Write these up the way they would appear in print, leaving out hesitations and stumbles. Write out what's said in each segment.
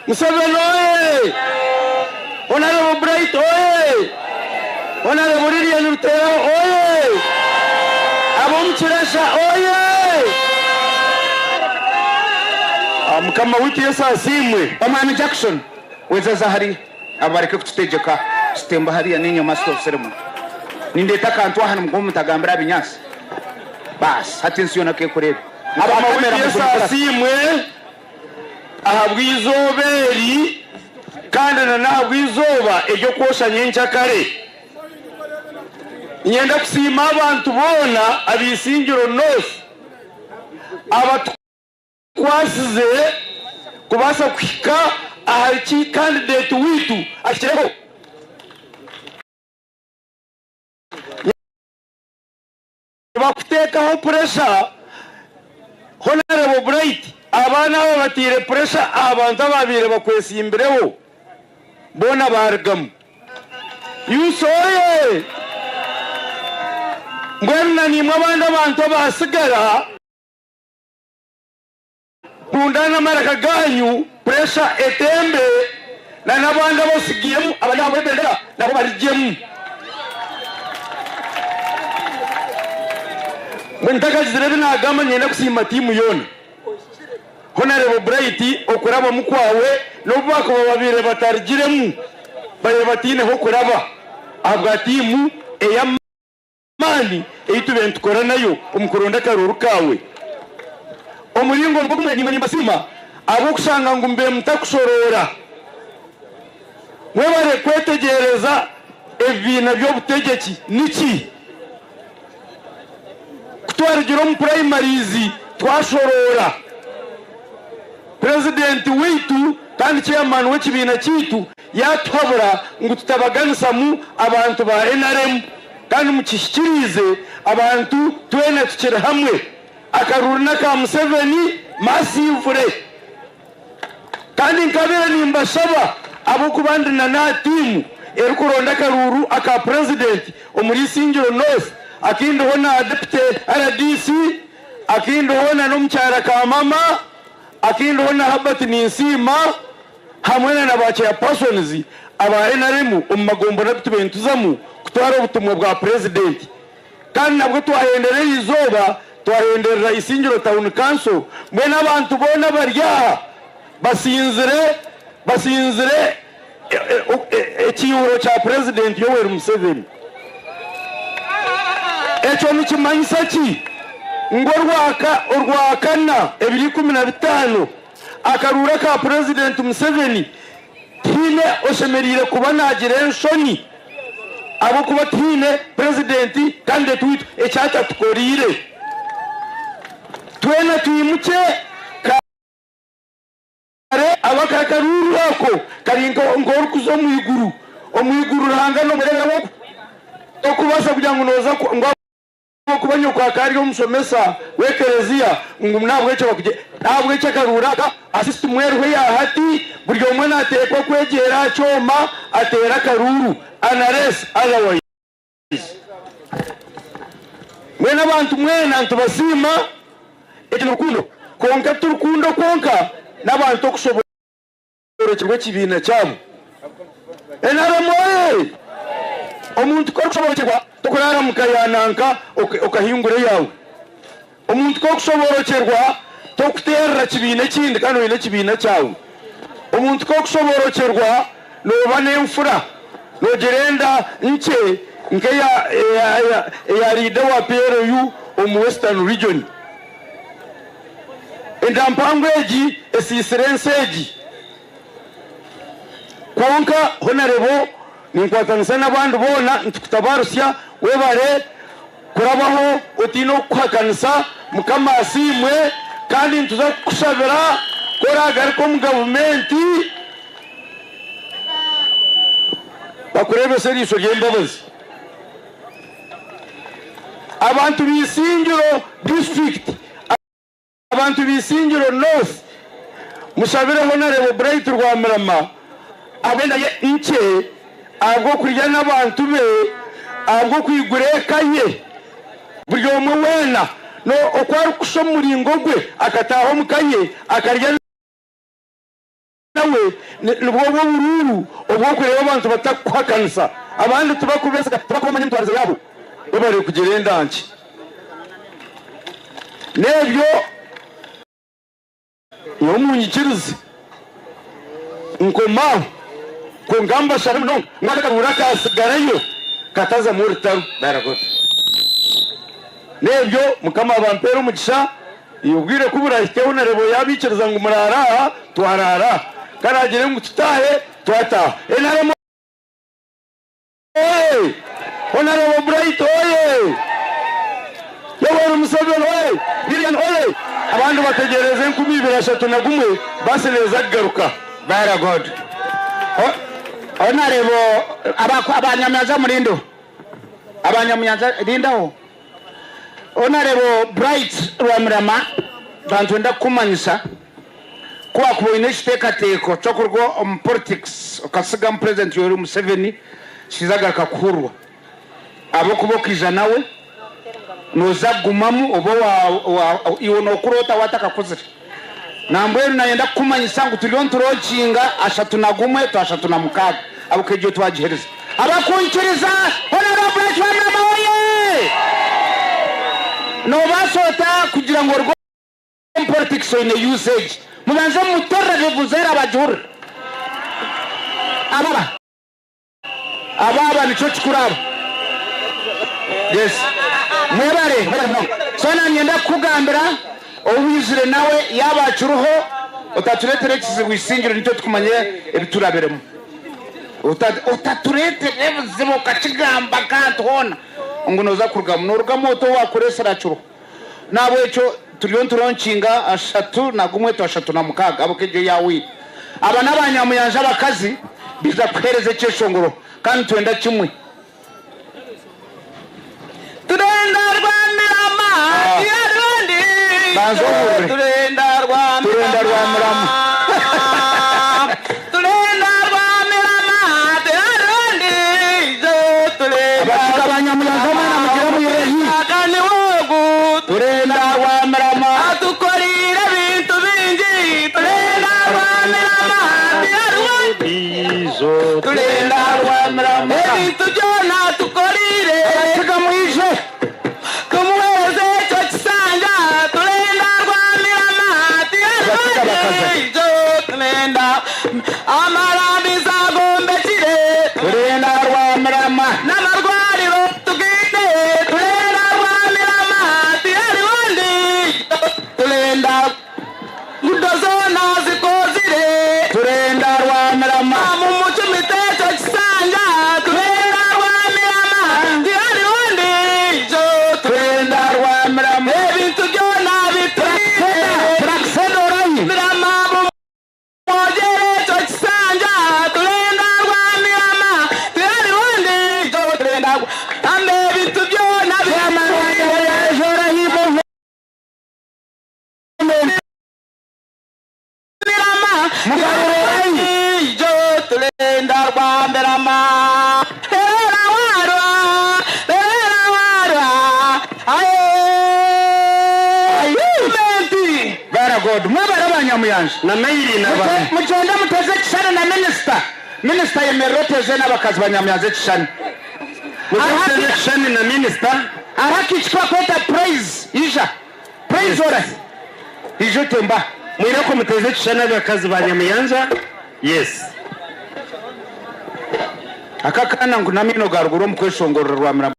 Museveni oye! Honarebo Bright oye! Honarebo Lilian Ruteraho oye! Ab'omu Kirasha oye! Mukama waitu Yesu asiimwe. Omwami Jackson wezaza hariya abo bareke kututegyeka tutemba hariya ninye master of ceremony nindeta akantu aha nimuguma mutagambira abinyansi baasi hati ensi yoona kekureebe Mukama aba waitu camera Yesu mugume kurasa. asiimwe ahabw'eizooba eri kandi na n'ahabw'eizooba ery'okwosha nyenkyakare. Niinyenda kusiima abantu boona aba Isingiro North abatukwasize kubaasa kuhika ahari ki kandidate waitu ahikireho. Nibakuteekaho puresha Honarebo Bright, abaana aba bataire puresha aha bantu abaabaire bakwetsimbireho boona baarugamu. Youth oye! Mbwenu na naimwe abandi abantu abaatsigara, Rundana amaraka ganyu, puresha etembe, na n'abandi abatsigairemu abari aha bw'ebendera nabo barugyemu. Mbwenu ntakagizire ebi naagamba niinyenda kusiima tiimu yoona. Honarebo Bright okurabamu kwawe n'obu baakuba babaire batarugiremu babaire bataine h'okuraba ahabwa tiimu ey'amaani. Amaani ei tubaire nitukora nayo omu kuronda akaruuru kaawe. Omuringo nigwo gumwe naimwe nimbasiima ahabw'okushanga ngu mube mutakushoroora. Mwebare kwetegyereza ebibiina by'obutegyeki niki. Ku twarugire omu primaries twashoroora. Purezidenti waitu kandi chairman w'ekibiina kyaitu Yaatuhabura ngu tutabaganisamu abantu ba nrm kandi mukihikiriize abantu twena tukiri hamwe. Akaruru n'aka Museveni massively. Kandi nkabaire nimbashaba ahabw'okuba ndi na n'aha tiimu erikuronda akaruuru aka Purezidenti omuri Isingiro North, akindiho na Deputy rdc, akindiho na n'omukyara Kamama, akindiho na Herbert Ninsiima, hamwe na na ba chairpersons aba nrm omu magombolola agu tubaire nituzamu kutwara obutumwa bwa Purezidenti kandi nabwo twahendera eriizooba twahenderera Isingiro Town Council mbwenu abantu boona abari aha basinzire basinzire ekiihuro kya Purezidenti Yoweri Museveni. Ekyo nikimanyisa ki? Ngu orwakana ebiro 15 Akaruuru aka Purezidenti Museveni tihaine oshemereire kuba naagira enshoni ahabw'okuba tihaine Purezidenti kandideti waitu eki atatukoreire. Twena twimukye kare ahabw'okuba akaruuru ako kari nk'orikuza omu iguru. Omu iguru Ruhanga nomureeba tokubaasa kugira ngu nooza ngu Ahabw'okuba nyoko akaba ari omushomesa w'ekereziya ngu n'ahabw'ekyo bakugye. N'ahabw'ekyo akaruura aka aha sisitimu eriho eya hati, buri omwe naateekwa kwegyera aha kyoma ateere akaruuru unless otherwise. Mbwenu abantu mwena nitubasiima, egi ni rukundo kwonka ti rukundo kwonka n'abantu okushoboorokyerwa ekibiina kyabo. NRM oyee! Omuntu ku orikushoboorokyerwa tokuraara muka ya nanka okahingura eyaawe. Omuntu ku orikushoboorokyerwa tokuteerera kibiina ekindi kandi oine ekibiina kyawe. Omuntu ku orikushoboorokyerwa nooba n'enfura, noogira enda nkye nk'eya eya riida wa PLU omu Western Region. Enda mpango egi esiisire ensi egi. Kwonka Honarebo ninkwatanisa n'abandi boona nitukutabarutsya webare kurabaho otaine okukuhakanisa Mukama asiimwe kandi nituza kukushabira ku oragaruka omu gavumenti bakureebese eriisho ry'embabazi. Abantu b'Isingiro district. Abantu b'Isingiro North mushabire Honarebo Bright Rwamirama ahabw'enda ye nkye, ahabw'okurya n'abantu be, ahabw'okwigura eka ye. Buri omwe weena oku arikushusha omu muringo gwe akataaha omu ka ye akarya. nawe nibwo oburuuru obw'okureeba abantu batakukuhakanisa. Abandi tibakubeesiga, tibakumanya emitwarize yaabo. Bo barikugira enda nkye. N'ebyo nyowe munyikirize nkome aho, kwonka mbashabe munonga ngu akaruuru akaatsigarayo katazamu orutaro. N'ebyo Mukama abampeere omugisha, obwire ku burahikeho nareeba yabaikiriza ngu muraare aha, twaraara aha. Ku araagire ngu tutaahe, twataaha. NRM oye! Honarebo Bright oye! Yoweri Museveni oye! Lilian oye! Abandi bategyereeze 2031 baasi neeza kugaruka. Very good. Honarebo abanyamunyanza murindeho. Abanyamunyanza rindaho. Honarebo Bright Rwamirama nitwenda kukumanyisa Ku wakuba oine ekiteekateeko ky'okuruga omu politics okasigamu Purezidenti Yoweri Museveni, kiija garuka kuhurwa. Ahabw'okuba okaija nawe, nooza kugumamu obe owa iwe nookura ota waatakakuzire. Nambwenu nayenda kukumanyisa ngu turiyo nituronkinga 31 to 36 ahabw'okuba egyo twagiherize. Abakunkiriza Honourable Bright Rwamirama oye! Noobaasa ota kugira ngu oruge Omu politics oine usage mubanze mumuterere vuvuzera abagihurire ababa ababa nikyo kikuru abo yes mwebare mwebare munonga so nanyenda kukugambira ou wizire nawe yaba akiriho otaturetera ekizibu isingiro nitwe tukumanya ebiturabiremu otaturetera ebizibu okakigamba nkahantu hoona ngu noza kurugamu norugamu ota owakuresire akiriho. N'ahabw'ekyo turiyo nituronkinga 31 to 36 ahabw'okuba egyo yaahweire. Aba n'abanyamuyanja abakazi baija kuheereza ekyeshongoro kandi nitwenda kimwe. Turenda Rwamirama tihariho Banza ndiijo ohurire. Turenda Turenda Rwamirama Rwamirama. Turenda Rwamirama tihariho ndiijo Turenda Abakiga ba Nyamuyanja mwena mugire mwire hi. Omushaka niwe ogu Turenda Rwamirama. Atukoreire ebintu bingi Turenda Rwamirama tihariho Ndiijo Turenda Rwamirama. Ebintu byona atukoreire Abakiga mwije. Tumuhereze ekyo kisanja Turenda Rwamirama tihariho Abakiga bakaza. Ndiijo Turenda Amarambizo agombekire Turenda Rwamirama. N'amarwariro tugaine Turenda Rwamirama tihariho ndiijo Turenda Ngudo zoona zikozire Turenda Rwamirama. Mumucumite ekyo kisanja Turenda Rwamirama tihariho ndiijo Turenda Rwamirama. Ebintu byona bitwire Turakisenda orahi. Mirama Mumwogyere ekyo kisanja Turenda Rwamirama tihariho ndiijo Turenda Amba ebintu byona Chairman bitwire wange orahi. Movement. Mirama Mugarure orahi. ndiijo Turenda Rwamirama Rera warwa Rera warwa Aye Movement Very good. Mwebare abanyamuyanja. Na Maili na ba. Mugyende muteze ekishushani na minisita. Minisita ayemerera oteze n'abakazi ba Nyamuyanja ekishushani. Muteze ekishushani na minisita. Hariho akaishiki bakweta Praise. Ija. Praise orahi? Ija otembe aha. Mwireko muteze ekishushani abakazi ba Nyamuyanja. Yes. Aka akaana ngu n'amaino ga ruguru omu kweshongorera Rwamirama.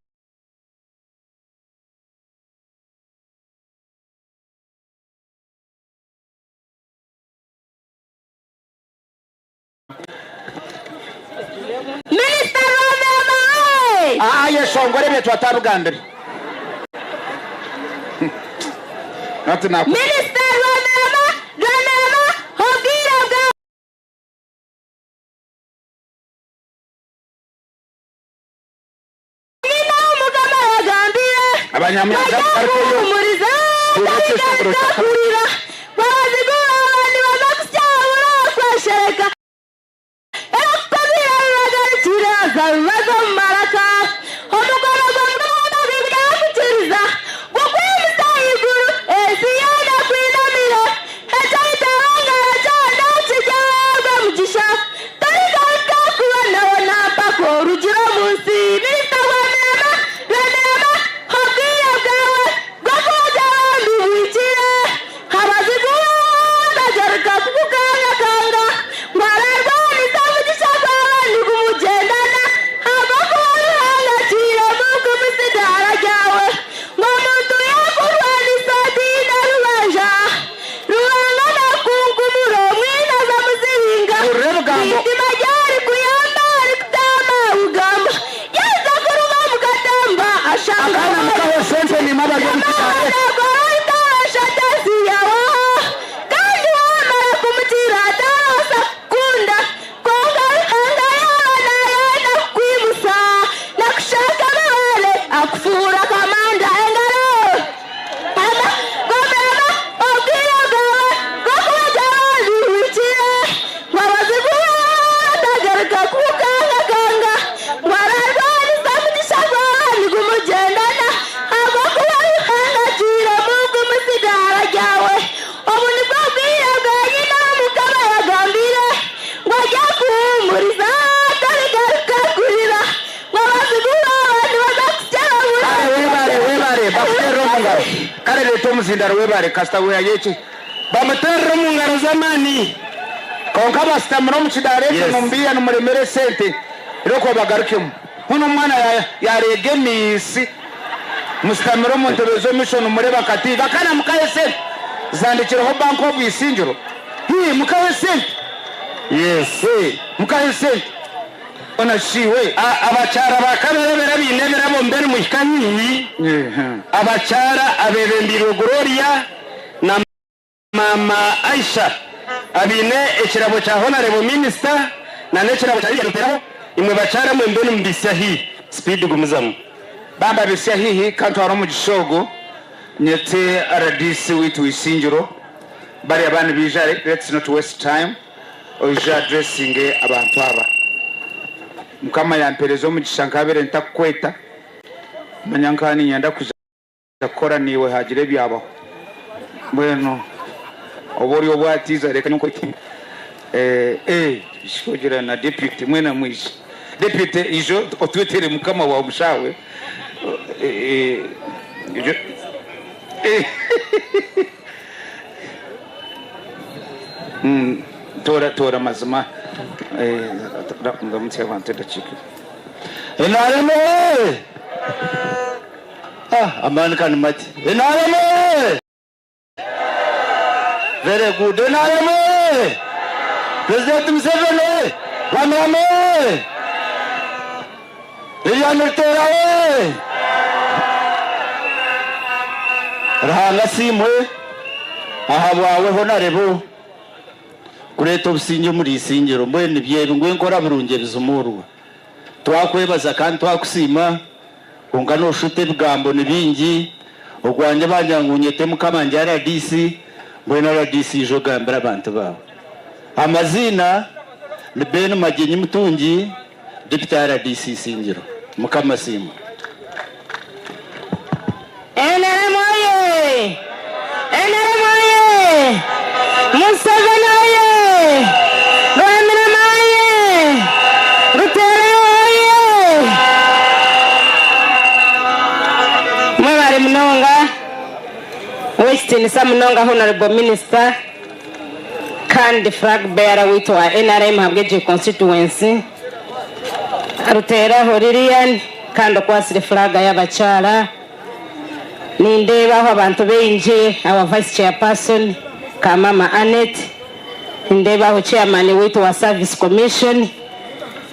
Minisita Rwamirama oye! Aa yeshongore ebyo twatabigambire. Hati naku. Minisita Rwamirama, Rwamirama, obwire bwa. Nyina Omukama yagambire, Abanyamurenge barikuyo. Baryakuhumuriza, Hurira ekyeshongoro tabigarika kya Kabaka. kurira. Babazigu bawe nibaza kusyabura kweshereka. Ebakukobire bibagarukire, haza bibaze omu maraka. Omukono gwa Mukama guryakukiza, gukwimutsye ahaiguru, ensi yoona ekwinamire. Eky'oitebangara kyona kiryagwa. Reeta omuzindaro webare kasita wehayo eki. Bamuteerere omu ngaro z'amaani. Kwonka abasitamire omu kidaara ekyo nimubeiha nimuremera esente reero bagarukemu. Hoona omwana yareega emiisi musitamire omu ntebe z'omumaisho nimureeba kati bakana mukahe esente zihandikireho Bank of Isingiro. Hii mukahe esente. Yes. Mukahe esente. Hoona shi iwe. Abakyara ba kaberebere abaine ebirabo mbe nimuhika haihi. Abakyara abebembeirwe Gloria na Maama Aisha abaine ekirabo kya Honarebo Minisita na n'ekirabo kya Lilian Ruteraho, imwe bakyara mwe mbe nimubitsya haihi. Speed gumizamu. Bamba bitsya haihi kantware omugisha ogu nyete rdc waitu w'eisingiro bariya ba nibaija let's not waste time oije addressinge abantu aba. Mukama yampereza omugisha nkabaire ntakukweta manya nkaba ninyenda kwija kukora naiwe hagira ebyabaho. Mbwenu oba ori obwatiiza reka nyowe nkwete. Eh, ogira na deputy mwena mwije. Deputy ija otwetere mukama waawe omushaawe. Eh, Toora toora mazima. Eh, ndamutse abantu edakiika. NRM oye! Ah, amaani ka ni makye. NRM oye! Very good. NRM oye! President Museveni oye! Rwamirama oye! Lilian Ruteera oye! Ruhanga asiimwe ahabwawe Honarebo kureeta obusingye omuri Isingiro. Mbwenu nibyo ebi ngu enkora burungi ebizumuurwa. Twakwebaza kandi twakusiima, kwonka noshusha oti ebigambo ni bingi, ogwangye bangira ngu nyete mukama ngye rdc, mbwenu rdc ija ogambire abantu baawe. Amaziina ni Ben Magyenyi Mutungi, Deputy rdc Isingiro. Mukama asiimwe. NRM oye! NRM oye! Museveni oye! Rwamirama oye! Ruteera oye! Mwebare munonga ow'ekitiinisa munonga Honourable Minister kandi Flag Bearer waitu wa NRM ahabw'egi constituency Ruteeraho Lilian kandi okwatsire flag y'abakyara. Nindeebaho abantu baingi, our vice chairperson Kamama Annet, nindeebaho chairman waitu wa service commission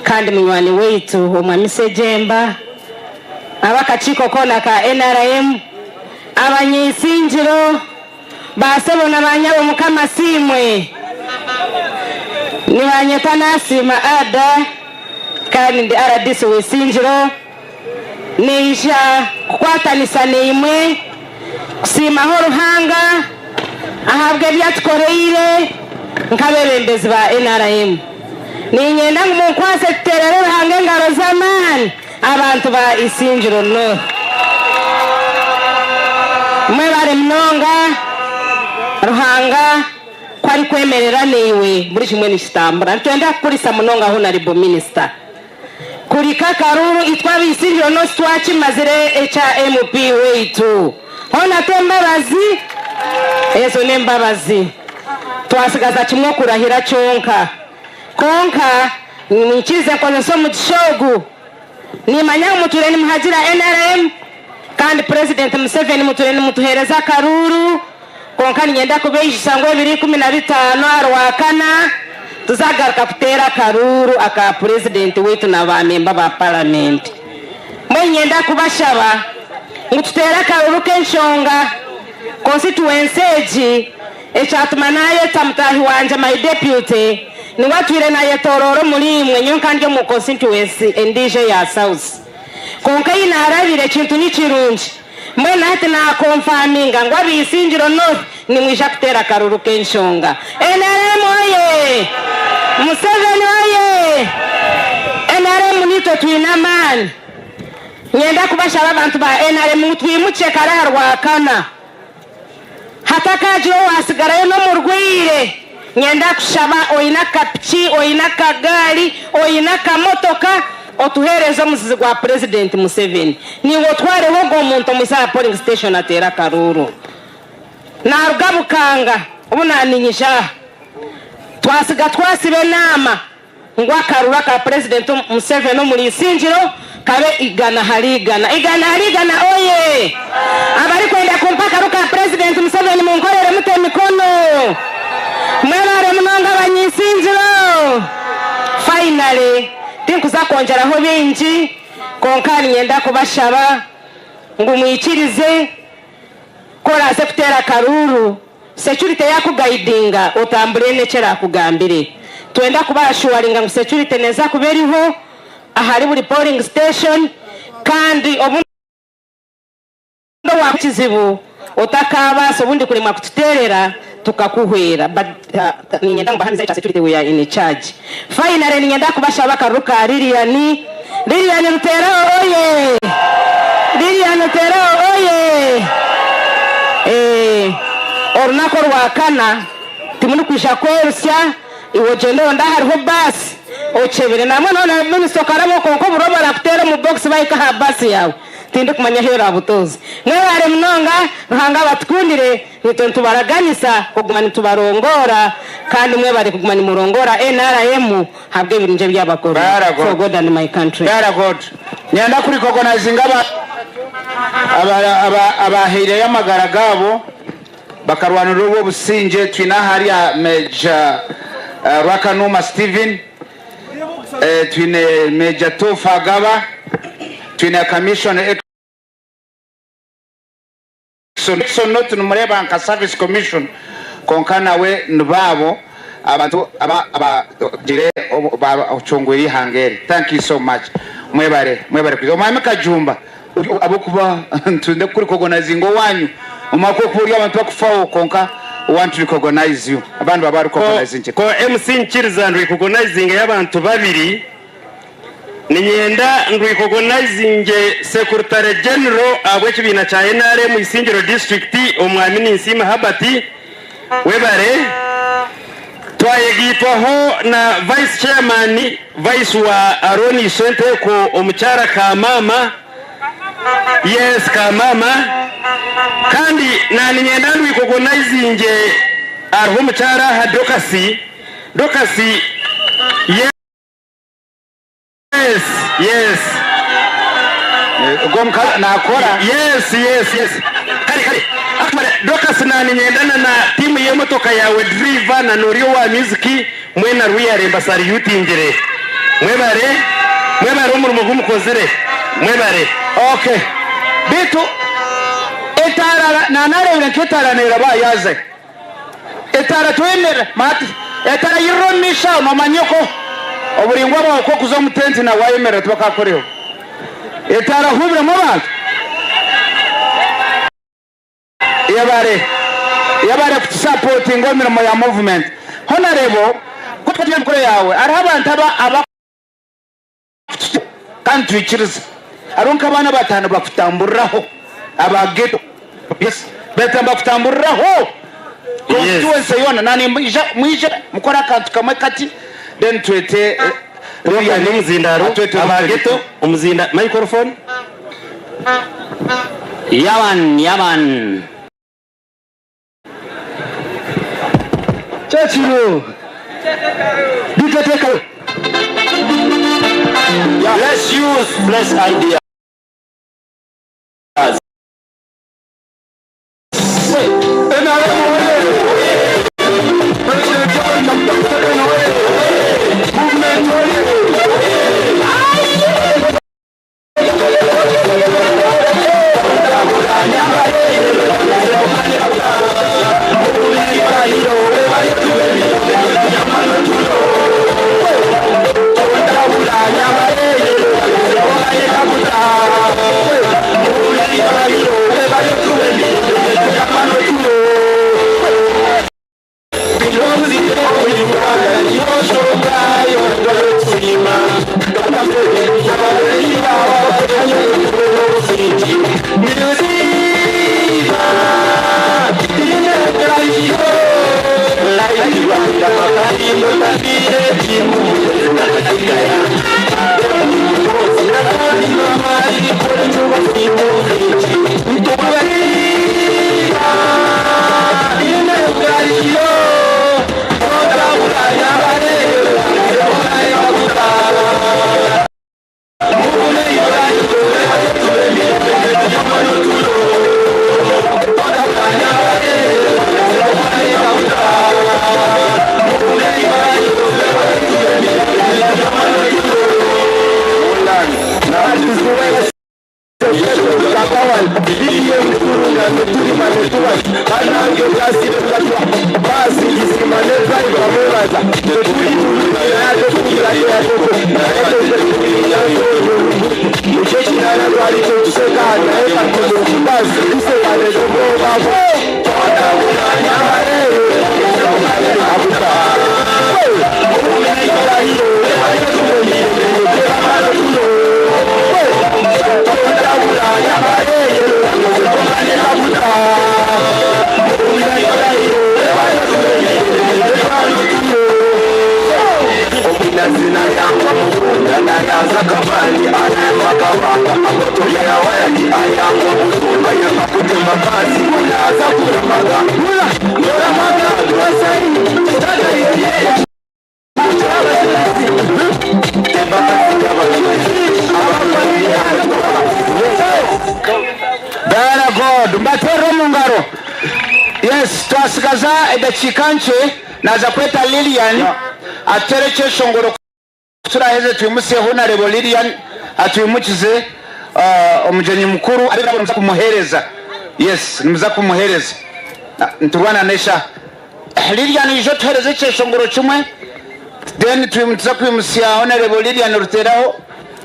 kandi munywani waitu Omwami Ssejemba, ab'akakiiko koona ka nrm, abanyeisingiro, ba sebo na ba nyabo Mukama asiimwe. Nibanyeta Nasiima Ada kandi ndi rdc w'eisingiro. Naija kukwatanisa naimwe kusiimaho Ruhanga ahabw'ebi atukoreire nk'abeebembezi ba nrm. Niinyenda ngu munkwatse tuteerere Ruhanga engaro z'amaani abantu ba Isingiro North. Mwebare munonga Ruhanga ku arikwemerera naiwe buri kimwe nikitambura. Nitwenda kukurisa munonga Honarebo Minisita. Kurika akaruuru itwe abaisingiro North twakimazire ekya MP waitu. Hoona t'embabazi? Ezo n'embabazi. Twasigaza kimwe okurahira kyonka. Kwonka niinyikiriza nkozese omugisha ogu. Nimanya ngu mutwire nimuhagira nrm kandi Purezidenti Museveni mutwire nimutuheereza akaruuru. Kwonka niinyenda kubaijusya ngu ebiro 15 aha Rwakana tuzagaruka kuteera akaruuru aka Purezidenti waitu na ba memba ba Paramenti. Mbwenu niinyenda kubashaba ngu tuteere akaruuru k'enshonga konsituwensi egi. Ekyatuma naayeta mutaahi wangye my deputy niwe atwire naayetooroora omuriimwe nyowe nka ndi omu konsituwensi endiijo eya South. Kwonka ei naarabire ekintu ni kirungi. Mbwenu hati naakonfaminga ngu ab'Isingiro North nimwija kuteera akaruru k'enshonga. Nrm oye! Museveni oye! Nrm naitwe twine amaani. Nyenda kubashaba abantu ba nrm ngu twimukye kare aha Rwakana. Hatakaagira owaatsigarayo n'omurwaire, nyenda kushaba oine akapiki, oine akagaari, oine akamotoka, otuheereze omuzizi gwa Purezidenti Museveni. Niiwe otwareho ogwo muntu omwise aha polling station ateere akaruuru. Naaruga Bukanga obu naaninyija aha. Twasiga twasiba enaama ngu akaruru aka Purezidenti Museveni omuri Isingiro kabe igana ahari igana. Igana ahari igana oye! Abarikwenda kumpa akaru ka Purezidenti Museveni munkorere mute emikono. Mwebare munonga Abanyaisingiro. Finally, tinkuza kwongyeraho bingi kwonka niinyenda kubashaba ngu mwikirize ku oraaze kuteera akaruuru, security yaakugayidinga otambure n'eki eraakugambire. Twenda kuba ashuwaringa ngu security neeza kuba eriho ahari buri polling station kandi obundi owaaba ekizibu otakaabaasa obundi kuremwa kututeerera tukakuhwera but niinyenda ngu mbahamize ekya security we are in charge. Finally niinyenda kubashaba akaruru ka Lilian, Lilian Ruteeraho oye! Lilian Ruteeraho oye! Eh, orunaku orwakana timurikwija kwerusya, iwe ogyende oronde ahariho baasi okyebere nangwa noona minisita okaraba kwonka oburo barakuteera omu bokisi bahika aha baasi yaawe tindikumanya ahu eraabutuuze. Mwebare munonga, Ruhanga abatukundire. Nitwe nitubaraganisa kuguma nitubarongoora kandi mwebare kuguma nimurongoora nrm ahabw'ebirungi ebi yabakorire for God and my country. Beara God. Niinyenda ku recognizinga abahaireyo amagara gaabo bakarwanirira obu obusingye. Twine aha hariya Major Rwakanuma Steven, twine Major Tufa Agaba, twine Commissioner. Nixon no tinimureeba nka service commission kwonka nawe nibaabo abantu abagire bacungwire eihanga eri. Thank you so much mwebare mwebare kwiza. Omwami Kajumba ahabw'okuba nitwenda ku recognizinga owanyu omwaka okuba ori abantu bakufaho kwonka we want to recognize you abandi baba recognizinge. Ko MC nkiriza nrecognizingeyo abantu babiri. Niinyenda ngu recognizinge Secretary General ahabw'ekibiina kya nrm Isingiro District Omwami Ninsiima Herbert. Webare. Twayegaitwaho na Vice Chairman, Vice wa Arooni Ishenteeko Omukyara Kamama. Yes Kamama. Kandi naninyenda ngu recognizinge hariho omukyara aha Dorcas. Dorcas yes. Yes, yes. Ogwo omukazi nakora. Yes, yes, yes. Kare, kare. Akamara, Dorcas na niinyenda na na tiimu y'emotoka yaawe driver na n'ori owa music mwena rwiyare mbasalyutingire. Mwebare, mwebare omurimo gu mukozire. Mwebare. Okay. Beitu etaara nanareebire nk'etaara neeraba yaazayo. Etaara twemerera mati etaara yirira omu maisho aho nomanya oku oburingwa bwawe ku okuza omu tenti na wayemerera tibakakureeba. Etaara hubiremu abantu. Yebare yebare kutusapotinga omu mirimo ya movement. Honarebo ku turi emikoro yaawe hariho abantu aba aba. Kandi twikirize hariho nk'abaana bataano bakutamburiraho aba ghetto yes beta nibakutamburiraho constituency yoona na nimwija mwije mukore akantu kamwe kati then twete Reka n'omuzindaaro Atwete aba omuzindaaro. ghetto omuzinda microphone. Yaman, yaman. Kyekiro biteteeka. Let's use fresh ideas. Very good. Mbateerere omu ngaro. Yes, twasigaza edakiika nkye, naaza kweta Lilian atuteere ekyeshongoro ku turaaheze twimutsye Honarebo Lilian atwimukize omugyenyi mukuru nimuza kumuheereza. Yes, nimuza kumuheereza. Niturwana n'eshaaha. Lilian ija otuheereze ekyeshongoro kimwe then nituza kwimutsya Honarebo Lilian Ruteraho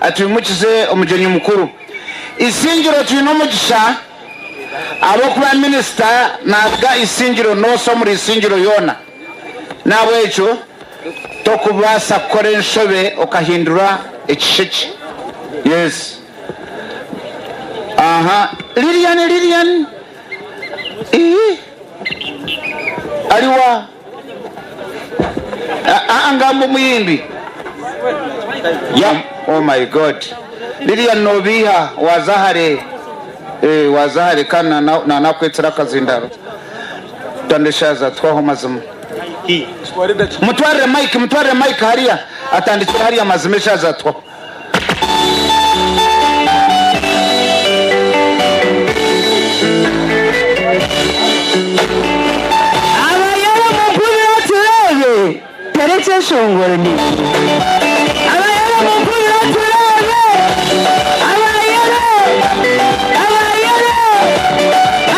atwimukize omugyenyi mukuru. Isingiro twine omugisha ahabw'okuba minisita naruga Isingiro North omuri Isingiro yoona. N'ahabw'ekyo tokubaasa kukora enshobe okahindura ekishekye. Yes. Aha. Lilian, Lilian. Ii. Ariwa? Aa ngamba omuyimbi. Yeah. Oh my God. Lilian nobiiha waza hare. Eh, waza hare kandi nanakwetsera akazindaro. Tandeshaza twaho mazima. Mutwarire mic, mutwarire mic hariya. Atandikire hariya mazima eshaza twaho. Abayere mumpurire tureebe tere ekyeshongoro ni Abayere mumpurire tureebe Abayere Abayere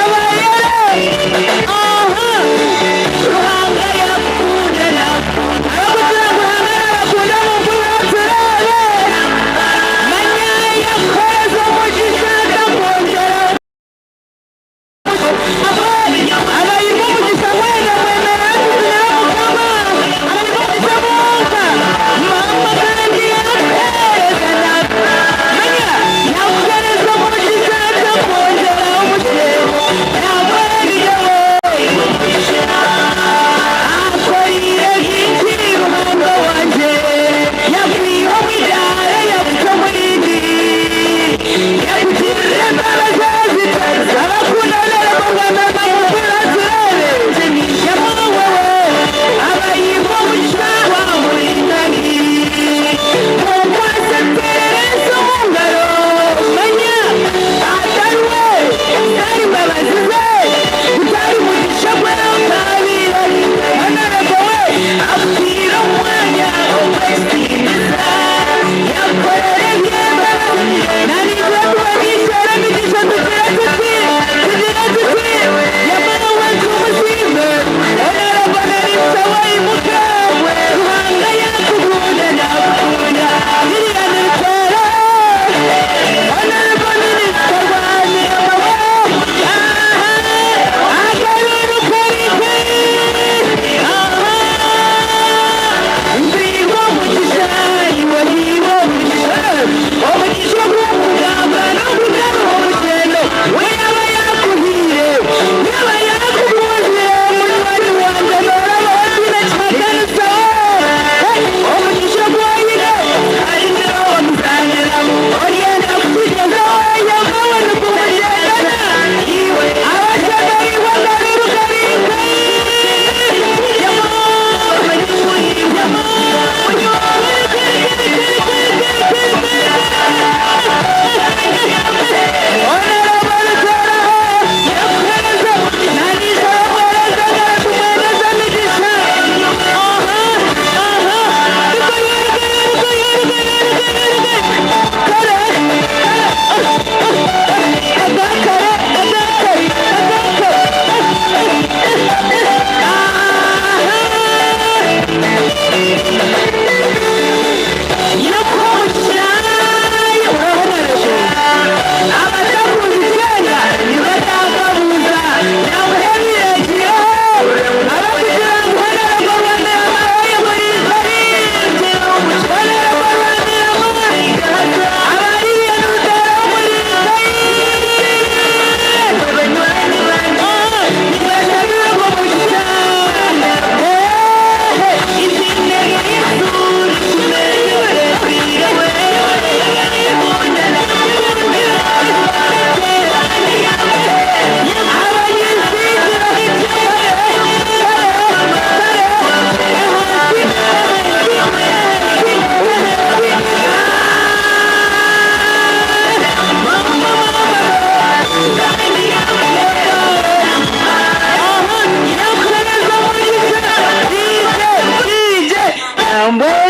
Abayere Aha Ruhanga yakukunda nakukunda Abarikugira ngu Ruhanga nabakunda mumpurire tureebe Manya yakuheereza omugisha akakwongyera Abaine omugisha mwena mwemerere tuzinire Mukama. Abaine omugisha bonka. Mama.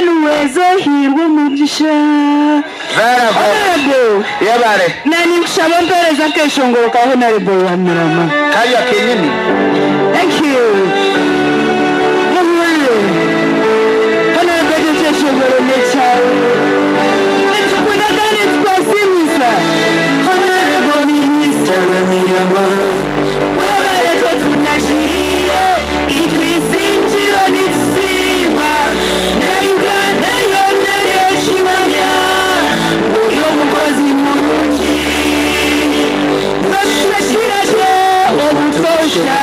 Mbwenu weeza ohairwe omugisha. Honourable, Yebare. Na ninkushaba ompereze akeshongoro ka Honourable Rwamirama. Kariya kenyini. Thank you. Muhurire. Honourable ekyo ekyeshongoro n'ekyawe. Nitukunda kandi nitukwesiimisa. Honourable Minister Rwamirama. Webare twe tunagiire. Itwe Isingiro nitusiima. Na Uganda yoona nekimanya. Ngu ori omukozi murungi. Notushwekira gye obutoosha.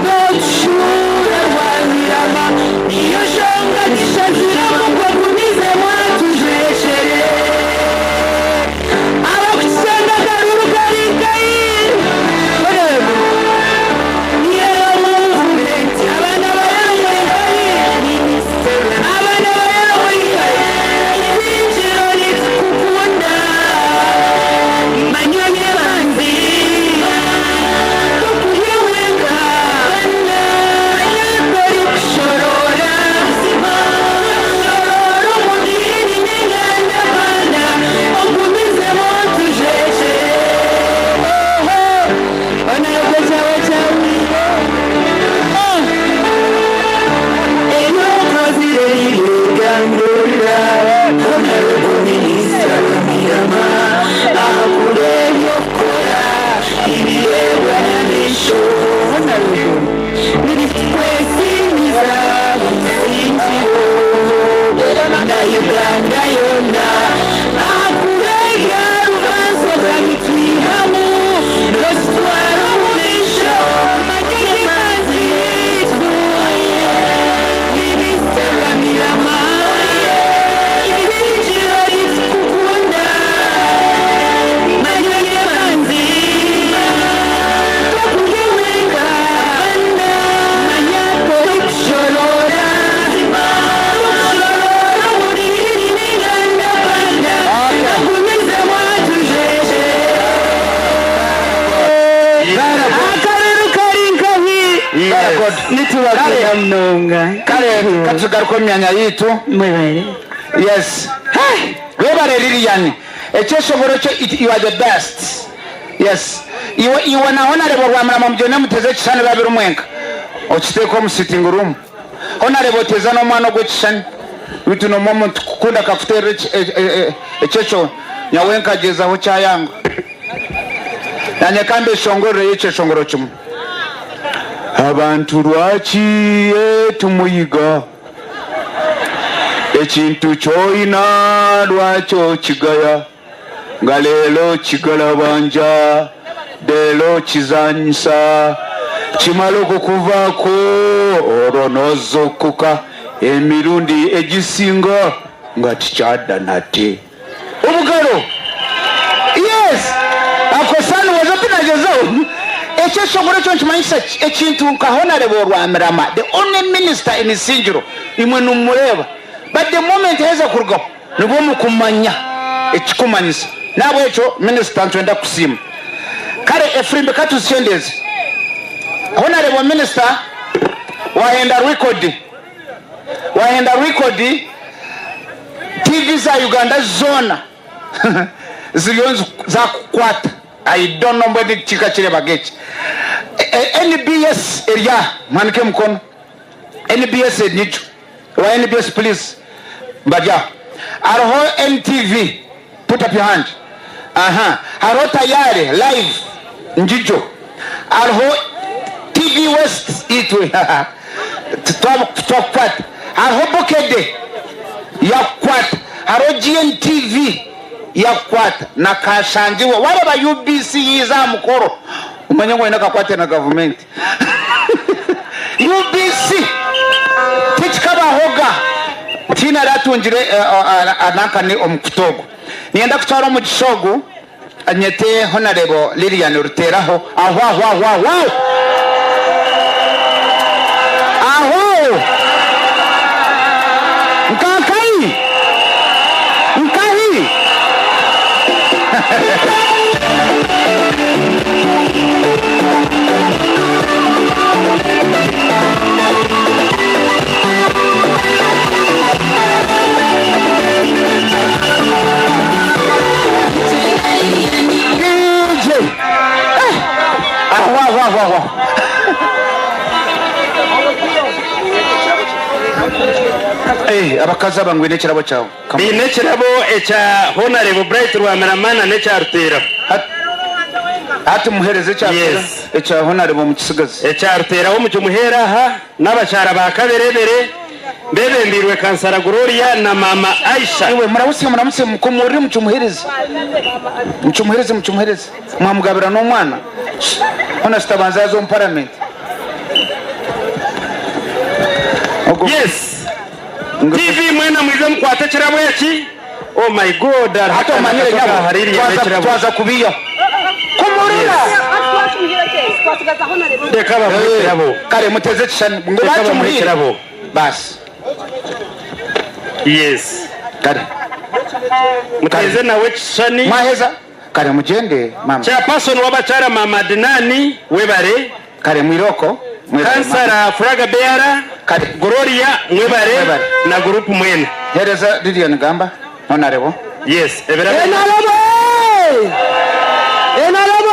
Notushuura Rwamirama. Niyo nshonga tushaziremu ngu ogumizemu otujwekyere. Abakutushanga akaruru kari nkahi? Akaruru kari nkahi? Nitubakunda munonga. Kare katugaruke omu myanya yaitu. Mwebare. Yes. Hey! Webare Lilian. Ekyeshongoro kyo you are the best. Yes. Iwe iwe na Honorable Rwamirama mugyende muteze ekishushani babiri mwenka. Okiteeke omu sitting room. Honorable oteza n'omwana ogwo ekishushani. Beitu nomwe omuntu kukunda akakuteerera ekyekyo nyawe nkagyezaho kyayanga. Nanye ka mbeshongorereyo ekyeshongoro kimwe. Abantu rwaki tumuyiga? Ekintu kyoina lwaki okigaya? Nga leero kigalabanja, leero kizanyisa, kimala okukuvaako olwo nozuukuka emirundi egisinga nga tikyadda nate. Obugaro! Yes! Ako Sani waza tinagyezaho. Ekyeshongoro ekyo nikimanyisa ki? Ekintu nka Honarebo Rwamirama, the only minister in Isingiro, imwe nimumureeba but the moment heza kurugaho nibwo mukumanya ekikumanyisa. Nahabwekyo minisita nitwenda kukusiima. Kare efirimbi katuzikyendeeze. Honarebo minisita wahenda record, wahenda record TV za Uganda zoona ziriyo nizakukwata. I don't know mbwenu kikakirebaga eki. NBS eri aha, muhanike emikono. NBS nijo. Owa NBS please mbari aho. Hariho NTV, put up your hand. Aha. Hariho Tayari live ngijo. Hariho TV West itwe twakukwata. Hariho Bukedde yakukwata. Hariho GNTV yakukwata na Kashangirwa. Wareeba UBC yiiza aha mukoro omanye ngu oine akakwate na gavumenti. UBC tikikabahoga tihaine aratungire nankani omukutu ogu. Niinyenda kutwara omugisha ogu nyete Honarebo Lilian Ruteraho aho aho aho aho aho aho nkankahi nkahi. Eh, abakazi aba ngu oine ekirabo kyawe. Come on. Baine ekirabo ekya Honarebo Bright Rwamirama na n'ekya Ruteeraho. Hati, hati muhereze ekya Yes. ekya Honarebo mukisigaze. Ekya Ruteeraho mukimuheere aha n'abakyara ba Kaberebere bebembeirwe Kansara Gloria na Maama Aisha. Iwe murahutsye muramutsye mukomorere mukimuhereze. Mukimuhereze mukimuhereze. Mwamugabira n'omwana. Hona kitabanza yaza omu parliament. Ogwo Yes. TV mwena mwije mukwate ekirabo eki. Oh my God, hariho Hati akaana omanyire kato nyabo kahaririye twaza n'ekirabo. twaza kubiihaho. Kumurira. Reka bamuhe ekirabo. Kare muteze ekishushani ngu Reka bamuhe bakimuhire. ekirabo. Basi. Yes. Kare. Muteze nawe ekishushani. Mwaheza? Kare mugyende maama. Chairperson w'abakyara Mama Adinani webare. Kare mwiroko. Mwebare maama. Kansara Furaga Beara, Kare. Gloria mwebare Mwebare. na group mwena. Hereza Lilian gamba. Honarebo. Yes, ebirabo. NRM! NRM!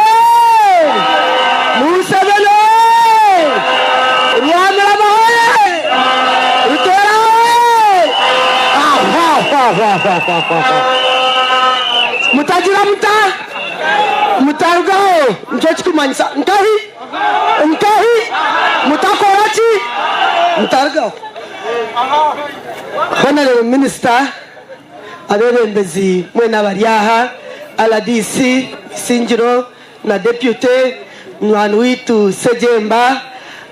Museveni! Rwamirama hoye! Ruteera hoye! Mutagira muta mutarugaho nikyo kikumanyisa nkahi nkahi mutakora ki mutarugaho. Honorable Minister, abebembezi mwena abari aha, RDC Isingiro na Deputy munywani waitu Ssejemba,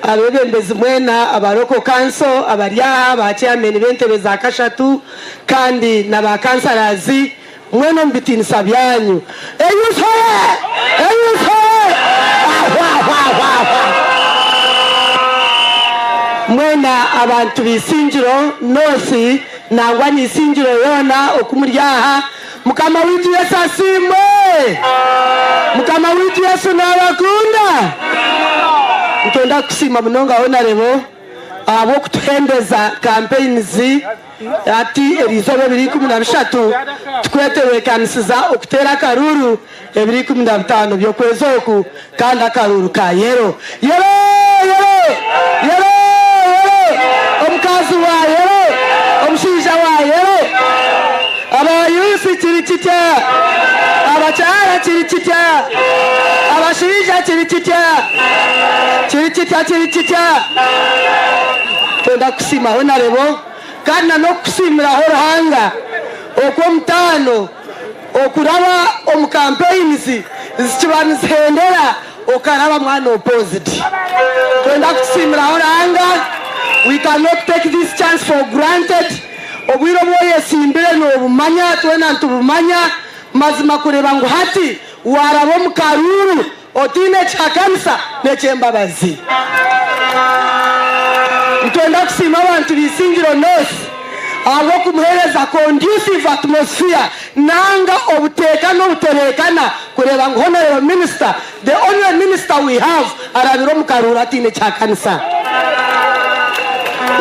abebembezi mwena aba Local Council abari aha, ba chairman b'entebe za kashatu kandi na ba councillors mwena omu bitiinisa byanyu. Eyuth hoye! Eyuth hoye! Ahwa ahwa ahwa ahwa! Mwena abantu b'Isingiro North nangwa n'Isingiro yoona oku muri aha, Mukama waitu Yesu asiimwe! Mukama waitu Yesu naabakunda! Nitwenda kukusiima munonga Honarebo ahabw'okutuhendeza campaigns hati eriizooba ebiro 13 tukwetebeekanisiza okuteera akaruuru ebiro 15 by'okwezi oku kandi akaruuru ka yero. Yero! Yero! Yero! Yero! Omukazi wa yero! Omushaija wa yero! Abayuusi kiri kitya? Abakyara kiri kitya? Abashaija kiri kitya? Kiri kitya kiri kitya? Twenda kukusiima Honarebo kandi na n'okukusiimiraho Ruhanga okw'omutaano okuraba omu campaigns zikiba nizihendera okaraba mwana opposed. Twenda kukusiimiraho Ruhanga, we cannot take this chance for granted. Obwire obu oyesimbire nobumanya, twena nitubumanya, mazima kureeba ngu hati waraba omu karuuru otaine kihakanisa n'eky'embabazi. Nitwenda kusiima abantu ba Isingiro North ahabw'okumuheereza conducive atmosphere nanga obuteeka n'obutebeekana kureeba ngu Honourable Minister, the only minister we have, arabire omu karuuru ataine kihakanisa.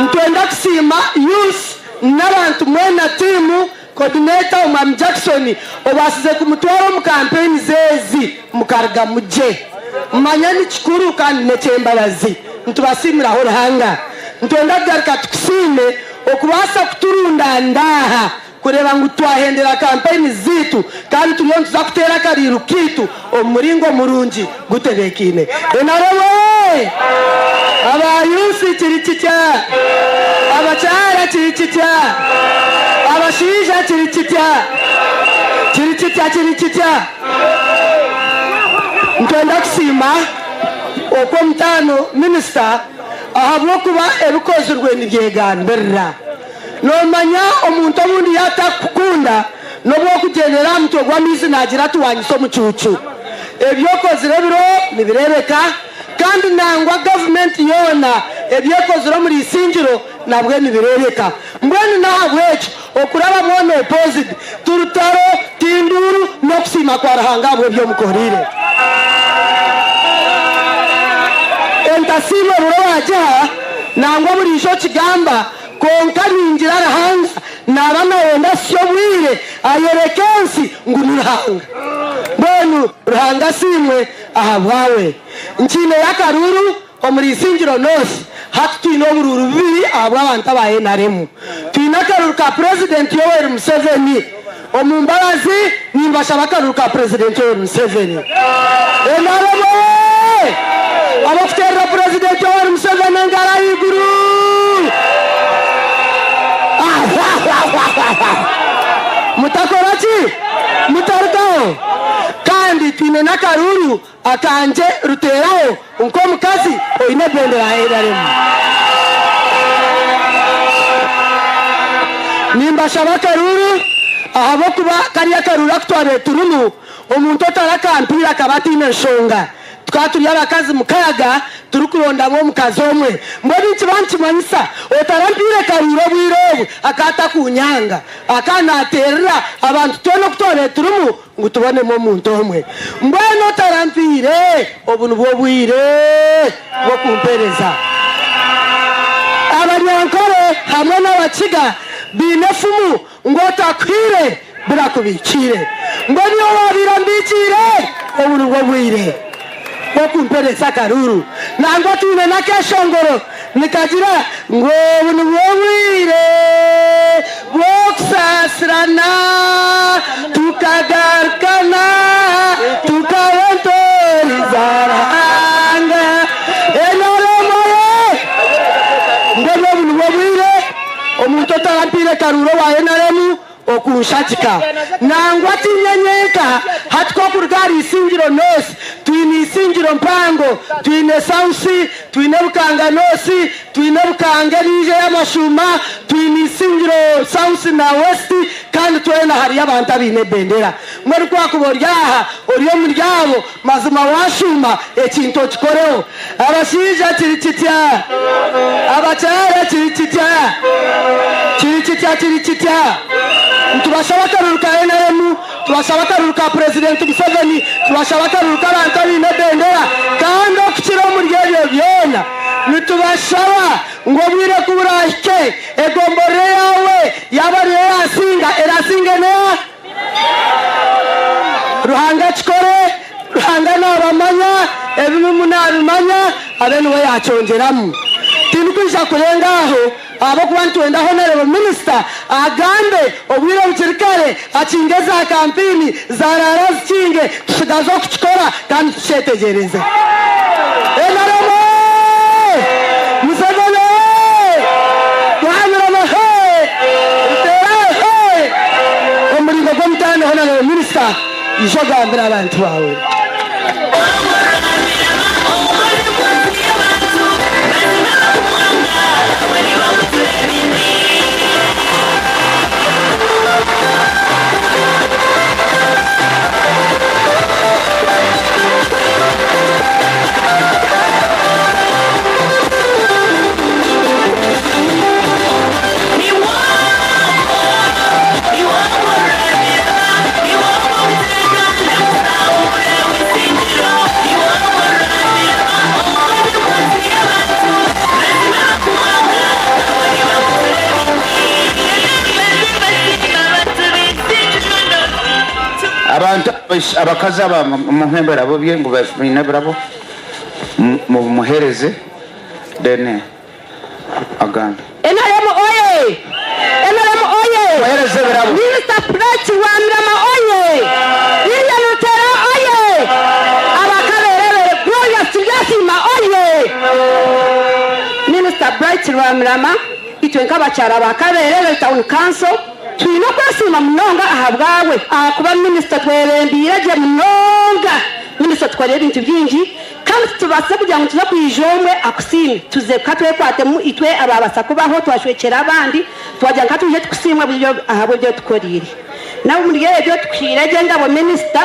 Nitwenda kusiima youth n'abantu mwena tiimu coordinator Omwami Jackson obaasize kumutwara omu campaigns ezi mukarugamu gye. Manya ni kikuru kandi n'eky'embabazi. Nitubasiimiraho Ruhanga. Nitwenda kugaruka tukusiime okubaasa kuturundanda aha kureeba ngu twahendera campaigns zaitu kandi turiyo nituza kuteera akariiro kaitu omu muringo murungi gutebeekaine. NRM oye! Aba youth kiri kitya? Abakyara kiri kitya? Abashaija kiri kitya? Kiri kitya kiri kitya? Nitwenda kusiima okw'omutaano minisita ahabw'okuba ebikozirwe nibyegambirira. Noomanya omuntu obundi yaatakukunda n'obu orikugyendera aha mutwe gw'amaizi naagira ati waanyitsa omucuucu. Ebi okozire ebiro nibireebeka kandi nangwa gavumenti yoona ebi ekozire omuri Isingiro nabwe nibireebeka. Mbwenu n'ahabw'ekyo okuraba mwona opposed ti rutaro, ti nduuru n'okusiima kwa Ruhanga ahabw'ebi omukoreire. Entasiimwa buri owaagiha nangwa buriijo okigamba kwonka ningira Ruhanga naaba nayenda asya obwire ayoreke ensi ngu ni Ruhanga. Mbwenu Ruhanga asiimwe ahabwawe. Nkiineyo akaruuru omuri Isingiro North hati twine oburuuru bubiri ahabw'abantu aba NRM. Twine. Twine akaruru ka Purezidenti Yoweri Museveni. Omu mbabazi nimbashaba akaruru ka Purezidenti Yoweri Museveni. NRM oyee! Ab'okuteerera Purezidenti Yoweri Museveni engaro ahaiguru! Mutakora ki? Mutarugaho. Kandi twine n'akaruru akangye Ruteeraho nk'omukazi oine ebendera ya NRM. Nimbashaba akaruru ahabw'okuba kariya akaruru aku twabaire turimu omuntu otarakampiire akaba ataine nshonga. Tukaba turi abakazi mukaaga turikurondamu omukazi omwe. Mbwenu nikiba nikimanyisa otarampiire karuru obwire obu akaba atakunyanga. Akaba naateerera abantu twena oku twabaire turimu ngu tubonemu omuntu omwe. Mbwenu otarampiire, obu nibwo bwire bw'okumpeereza. Abanyankore hamwe n'Abakiga baine efumu ngu otakuhaire birakubiikiire. Mbwenu iwe owaabaire ambiikiire, obu nibwo bwire bw'okumpeereza akaruuru. Nangwa twine n'akeeshongoro nikagira ngu obu nibwo bwire bw'okusaasirana, tukagarukana, tukaba entoori za Ruhanga. NRM oye! Mbwenu obu nibwo bwire omuntu otarampaire karuuru owa NRM okunshagika. Nangwa tiinye nyenka, hati ku okuruga ahari Isingiro North, twine Isingiro mpango, twine South, twine Bukanga North, twine Bukanga eriija ey'amashuuma, twine Isingiro South na West, kandi twena hariyo abantu abaine ebendera. Mbwenu ku wakuba ori aha, ori omuri abo, mazima waashuuma, ekintu okikoreho. Abashaija kiri kitya? Abakyara kiri kitya? Kiri kitya kiri kitya? Nitubashaba akaruru ka nrm, tubashaba akaruru ka Purezidenti Museveni, tubashaba akaruru k'abantu abaine ebendera kandi okukira omuri ebyo byona nitubashaba ngu obwire ku buraahike egomborora eyaawe yaaba ariyo yaasinga eraasinge n'eya Ruhanga akikore, Ruhanga naabamanya, ebirimu naabimanya, abe niwe yaakyongyeramu. Tindikwija kurenga aho ahabw'okuba nitwenda Honourable Minister agambe obwire bukiri kare akinge za kampeyini zaraara azikinge tutsigaze okukikora kandi tukyetegyereze. NRM oyee! Museveni oyee! Rwamirama hee! Ruteera hee! Omuringo gw'omutaano Honourable Minister ija ogambire abantu baawe. Abantu abakazi aba mumuhe ebirabo bye ngu baine ebirabo mubumuhereze then agambe. NRM oye! NRM oye! Muhereze ebirabo. Minisita Bright Rwamirama oye! Lilian Rutera oye! Abakaberebere Glorious Turyasiima oye! Minisita Bright Rwamirama itwe nk'abakyara ba Kaberere Town Council twine okwesiima munonga ahabwawe ahakuba minisita twebembeire gye munonga. Minisita otukorire ebintu bingi Kandi titubaasize kugira ngu tuze kwija omwe akusiime. Tuze ka twekwatemu itwe abaabasa kubaho twashwekyera abandi, twagira ngu ka twije tukusiimwe ahabw'ebi otukoreire. N'omuri ebyo tukuhaire gye engabo minisita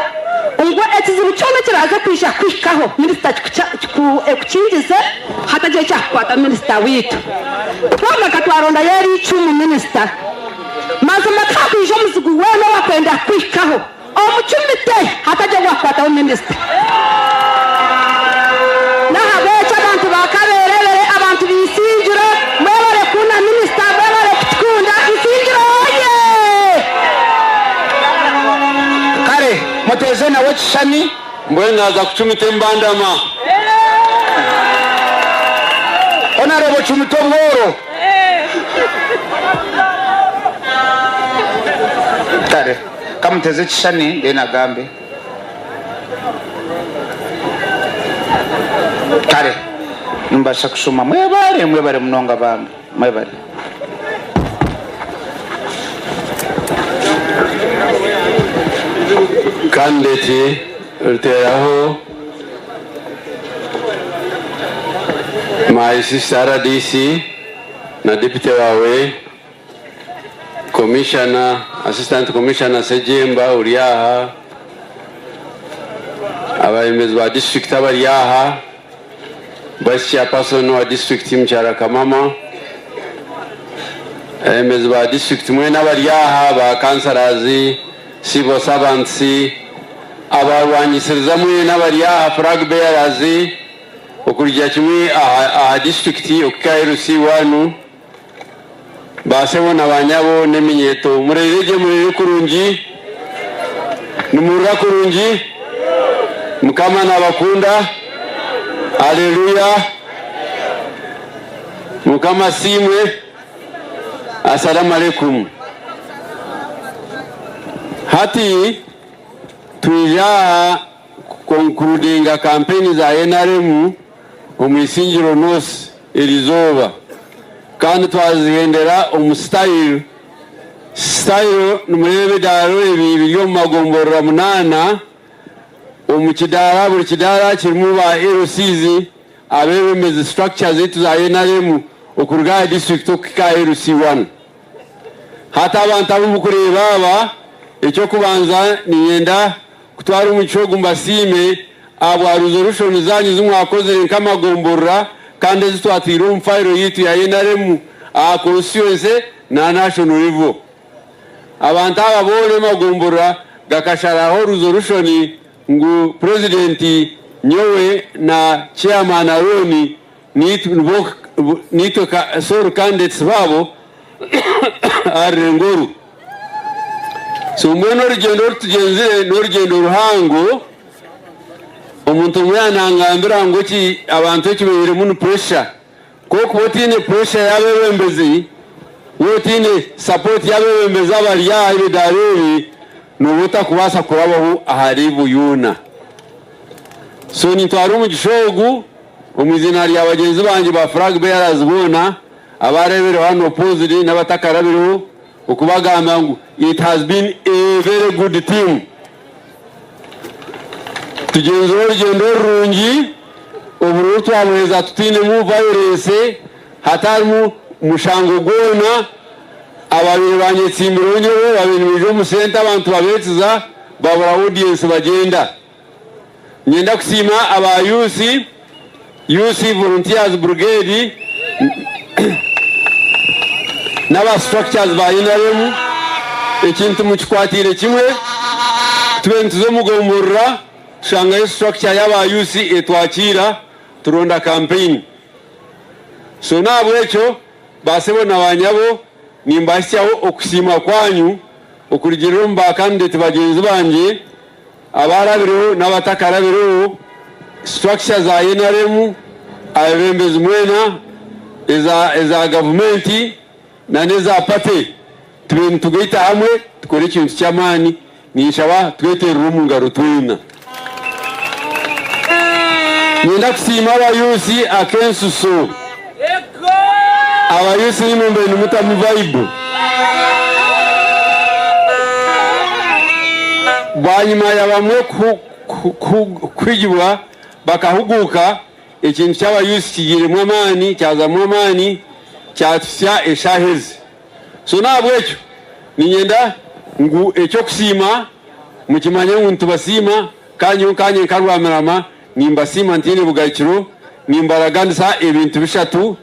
ngu ekizibu kyona ekiraaze kwija kukuhikaho minisita ekukingize hatagira ekyakukwata minisita waitu. Twamara ka twarondayo eri icumu minisita. Mazima tihakwija omuzigu weena owakwenda kukuhikaho. Omucumite hatagira owakukwataho minisita. Nahabwekyo abantu ba Kaberebere, abantu ba Isingiro mwebare kukunda minisita, mwebare kutukunda. Isingiro oye! Kare muteeze nawe ekishushani. Mbwenu naaza kucumita embandama. Honourable cumita obworo. Kamuteze ekishushani then agambe. Kare nimubasha kushuma. Mwebare mwebare munonga bambi mwebare. Candidate Ruteraho my sister RDC na deputy wawe Commissioner, Assistant Commissioner Ssejjemba ori aha, abareeberezi ba disiturikiti abari aha, Vice Chairperson wa disiturikiti Mukyara Kamama, abareeberezi ba disiturikiti mwena abari aha, ba councillors, civil servants, abarwangisiriza mwena abari aha, flag bearers, okurugira kimwe aha disiturikiti okuhika aha LC one. Baasebo na baanyabo n'eminyeeto, mureire gye, mureire kurungi, nimuhurira kurungi? Mukama naabakunda. Aleluya! Mukama asiimwe. Asalamu alaikum. Hati twija aha kukonkurudinga kampeyini za nrm omu Isingiro North erizooba kandi twazihendera omu sitayiro. Sitayiro nimureeba ebidaara ebi biri omu magomborora munaana, omu kidaara buri kidaara kirimu ba LCs abeebembezi structure zaitu za nrm okuruga aha disiturikiti okuhika aha LC one. Hati abantu abu murikureeba aba, eky'okubanza niinyenda kutwara omugisha ogu mbasiime ahabwa resolution zaanyu ezi mwakozire nk'amagomborora kandi ezi twatwire omu fayiro yaitu ya nrm aha constituency na national level. Abantu aba boona amagomborora gakasharaho resolution ngu Purezidenti nyowe na Chairman Aaron niitwe sole candidates baabo aha rurengo oru. So mbwenu orugyendo oru tugyenzire n'orugyendo ruhango, omuntu omwe yaanangambira ngu eki abantu eki baihiremu ni pressure. Ku orikuba otaine pressure y'abeebembezi, waaba otaine support y'abeebembezi abari aha ebidaara ebi, nooba otakubaasa kurabaho aha level yoona. So nintwara omugisha ogu omu iziina rya bagyenzi bangye ba flag bearers boona abareebireho unopposed n'abatakarabireho okubagambira ngu it has been a very good team. Tugyenzire orugyendo rurungi, obururu twabuheeza tutainemu violence, hatarimu mushango gwona, ababaire banyetsimbireho nyowe babaire nibaija omu centre abantu babeetsiza babura audience bagyenda. Niinyenda kusiima aba Youth, Youth Volunteers Brigade n'aba structures ba NRM ekintu mukikwatiire kimwe tube nituza omu gomborora tushangayo structure y'aba youth etwakiira turonda campaign so n'ahabw'ekyo ba sebo na ba nyabo nimbahitsyaho okusiima kwanyu okurugiirira omu ba candidate bagyenzi bangye Abaarabireho n'abatakarabireho, structure za nrm, abebembezi mwena, eza eza gavumenti na n'eza party tube nitugaita hamwe tukore ekintu ky'amaani. Ninshaba tweterere omu ngaro twena. Niinyenda kusiima abayuusi ak'ensuso. Abayuusi naimwe mbe nimutamu vibe. Bwanyima ya bamwe kuhigibwa bakahuguuka, ekintu ky'abayuusi kigiiremu amaani, kyazamu amaani, kyatuhitsya eshaaha ezi. So n'ahabw'ekyo niinyenda ngu eky'okusiima mukimanye ngu nitubasiima kandi nyowe nkaanye nka Rwamirama nimbasiima ntaine bugarukiro, nimbaraganisa ebintu bishatu,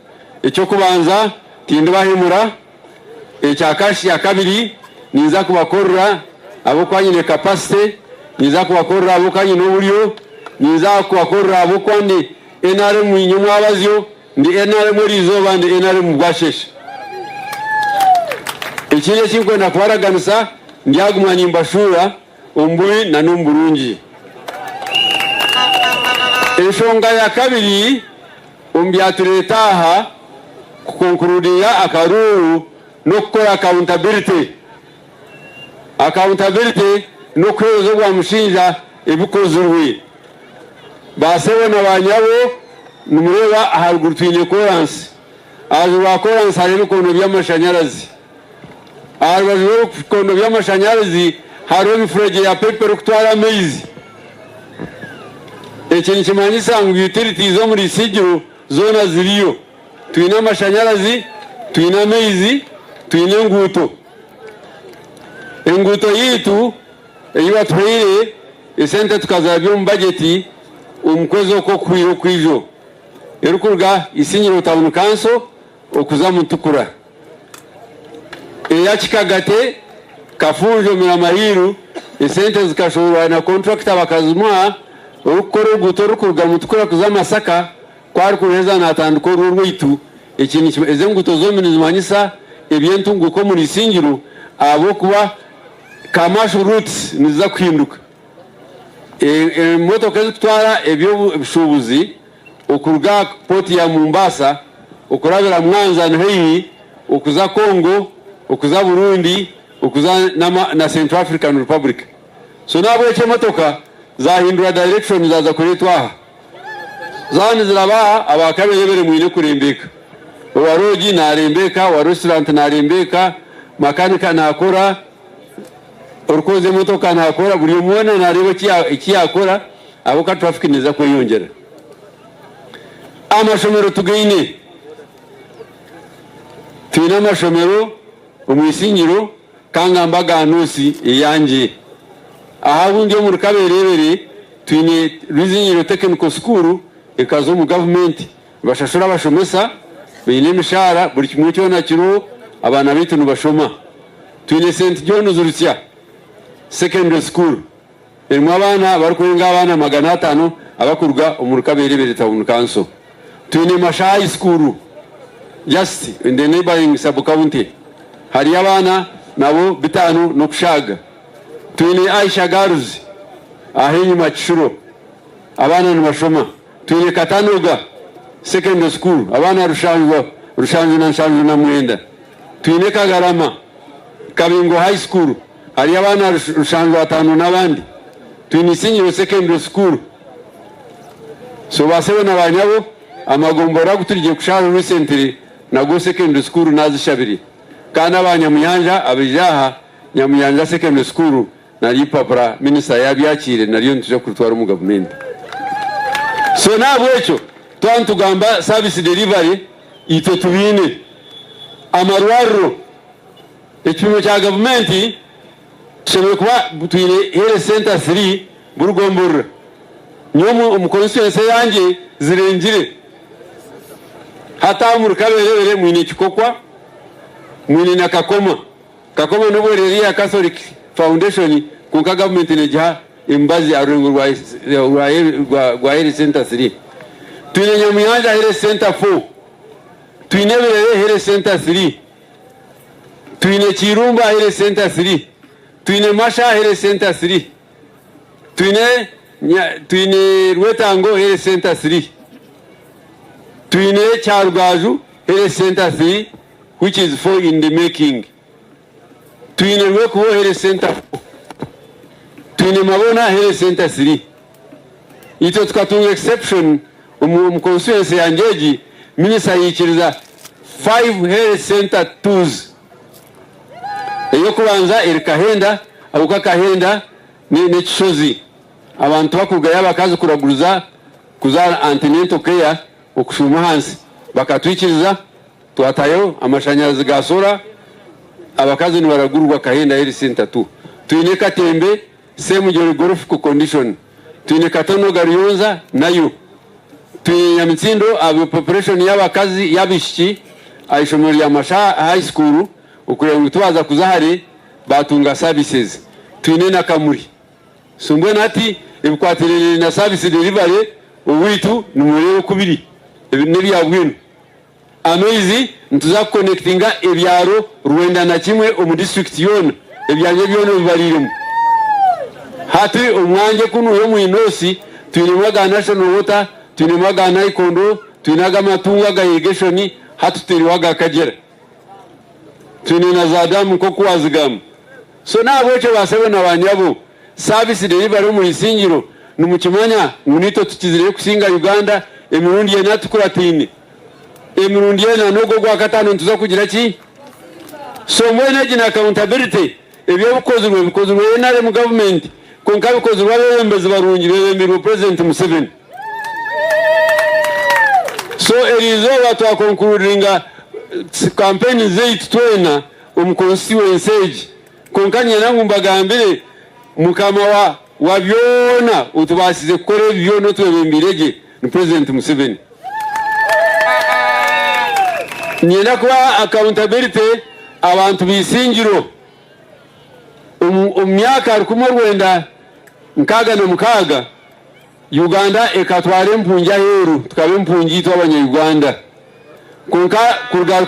eky'okubanza tindibahemura, ekyakabiri ninza kubakorera ahabw'okuba nyine capacity, ninza kubakorera ahabw'okuba nyine oburyo, ninza kubakorera ahabw'okuba ndi NRM nyomwabazyo, Ndi nrm eriizooba ndi nrm bwasheesha. Ekindi eki ndikwenda kubaraganisa ndyaguma nimbashuura omu bubi na n'omu burungi. Enshonga ya kabiri omu byatureeta aha kukonkurudinga akaruuru n'okukora accountability. Accountability n'okuheereza obwamushinja ebikozirwe. Ba sebo na ba nyabo nimureeba aharuguru twine koransi. Aha rubaju rwa koransi hariho ebikondo by'amashanyarazi. Aha rubaju rw'ebikondo by'amashanyarazi hariho emifuregye ya pipe erikutwara amaizi. Eki nikimanyisa ngu utilities omuri Isingiro zoona ziriyo. Twine amashanyarazi, twine amaizi, twine enguuto. Enguuto yaitu ei batuhaire esente tukazirabya omu bajeti omu kwezi oku okuhweire okwijo erikuruga Isingiro Town Council okuza Mutukura. Eya Kikagate, Kafunjo, Miramahiru esente zikashohorwa na kontrakita bakazimuha orikukora oruguuto orurikuruga Mutukura kuza Masaka ku arikuruheza natandika orwo orwaitu. Eki ezi enguuto zombi nizimanyisa eby'entunguuka omuri Isingiro ahabw'okuba commercial routes niziza kuhinduka. Emotoka ezikutwara eby'obushuubuzi okuruga aha pooti ya Mombasa okurabira Mwanza ni haihi okuza Congo, okuza Burundi, okuza na Central African Republic. So n'ahabw'ekyo emotoka zahindura direction zaza kureetwa aha. Zaaba niziraba aha, aba Kaberebere mwine kurembeeka. Owa lodge narembeeka, owa restaurant narembeeka, makanika nakora, orikwozya emotoka nakora, buri omwe weena nareeba eki yakora ahabw'okuba traffic neeza kweyongyera. Amashomero tugaine, twine amashomero omu Isingiro kangambe aga Noosi eyangye. Aha ahu ndi omuri Kaberebere twine Rwizinyiro Technical School ekaza omu gavumenti nibashashura abashomesa, baine emishaara buri kimwe kyona kiriho abaana baitu nibashoma. Twine St John's Rutsya Secondary School erimu abaana barikurenga abaana 500 abakuruga omuri Kaberebere Town Council. Twine Masha High School just in the neighboring sub county hariyo abaana nabo bitaano n'okushaaga. Twine Aisha Girls aha enyima Kishuro abaana nibashoma. Twine Katanoga Secondary School abaana rushanju rushanju na nshanju na mwenda. Twine Kagarama Kabingo High School hariyo abaana rushanju ataano n'abandi. Twine Isingiro Secondary School. So ba sebo na ba nyabo amagombolola agu turigiye kushaara recently nago secondary school nazishabire. Kandi aba Nyamuyanja abaija aha Nyamuyanja Secondary School naryo ipapura minisita yabyakiire naryo nituja kuritwara omu gavumenti. So nahabwekyo twaba nitugamba service delivery itwe tubiine. Amarwariro, ekipimo kya gavumenti tushemereire kuba twine health center three buri gomborora. Nyowe omu constituency eyangye zirengire. Hati aha omuri Kaberebere mwine Kikokwa, mwine na Kakoma. Kakoma n'obu eri eya Catholic Foundation kwonka gavumenti negiha emibazi aha rurengo rwa Health Center 3. Twine Nyamuyanja Health Center 4. Twine Birere Health Center 3. Twine Kirumba Health Center 3. Twine Masha Health Center 3. Twine twine Rwetango Health Center 3. Twine Kyarugaju Health Center 3 which is 4 in the making. Twine Rwekubo Health Center 4. Twine Mabona Health Center 3. Itwe tukatunga exception omu constituency yangye egi, minisita yaikiriza 5 Health Center 2s. Ey'okubanza eri Kahenda ahabw'okuba Kahenda n'ekishozi abantu bakurugayo abakazi kuraguruza kuza antenatal care okushuuma ahansi bakatwikiriza twatayo amashanyarazi ga solar abakazi nibaragurwa Kahenda Health Center 2. Twine Katembe same geographical condition. Twine Katono Garuyonza nayo. Twine Nyamitsindo aha population y'abakazi y'abaishiki aha ishomero rya Masha High School okureba ngu tibaaza kuza hare baatunga services. Twine na Kamuri. So mbwenu hati ebikwatiraine na service delivery owaitu nimureeba oku biri. Ebi n'ebya bwino. Amaizi nituza kukonekitinga ebyaro 91 omu disiturikiti yoona, ebyangye byona obibariiremu. Hati omwangye kunuya omu Inosi twinemu aga National Water, twinemu aga Naikondo, twine ag'amatungo aga irrigation, hati tutaireho aga Kagyera. Twine na za daamu nk'oku waazigamba. So n'ahabw'ekyo ba sebo na ba nyabo, service delivery omu Isingiro nimukimanya ngu naitwe tukizireyo kusinga Uganda emirundi ena tukurataine. Emirundi ena n'ogwo ogwakataano nituza kugira ki? So mbwenu egi ni accountability, ebi ebikozirwe bikozirwe nrm government kwonka bikozirwe abebembezi barungi bebembeirwe President Museveni. So eriizooba twa concludinga campaign zaitu twena omu constituency egi kwonka niinyenda ngu mbagambire mukama wa wa byona otubaasize kukora ebi byona otwebembeire gye ni President Museveni. Niinyenda kubaha accountability abantu ba Isingiro omu myaka 1966 Uganda ekatwara empungi aheeru tukaba empungi itwe abanya Uganda kwonka kuruga.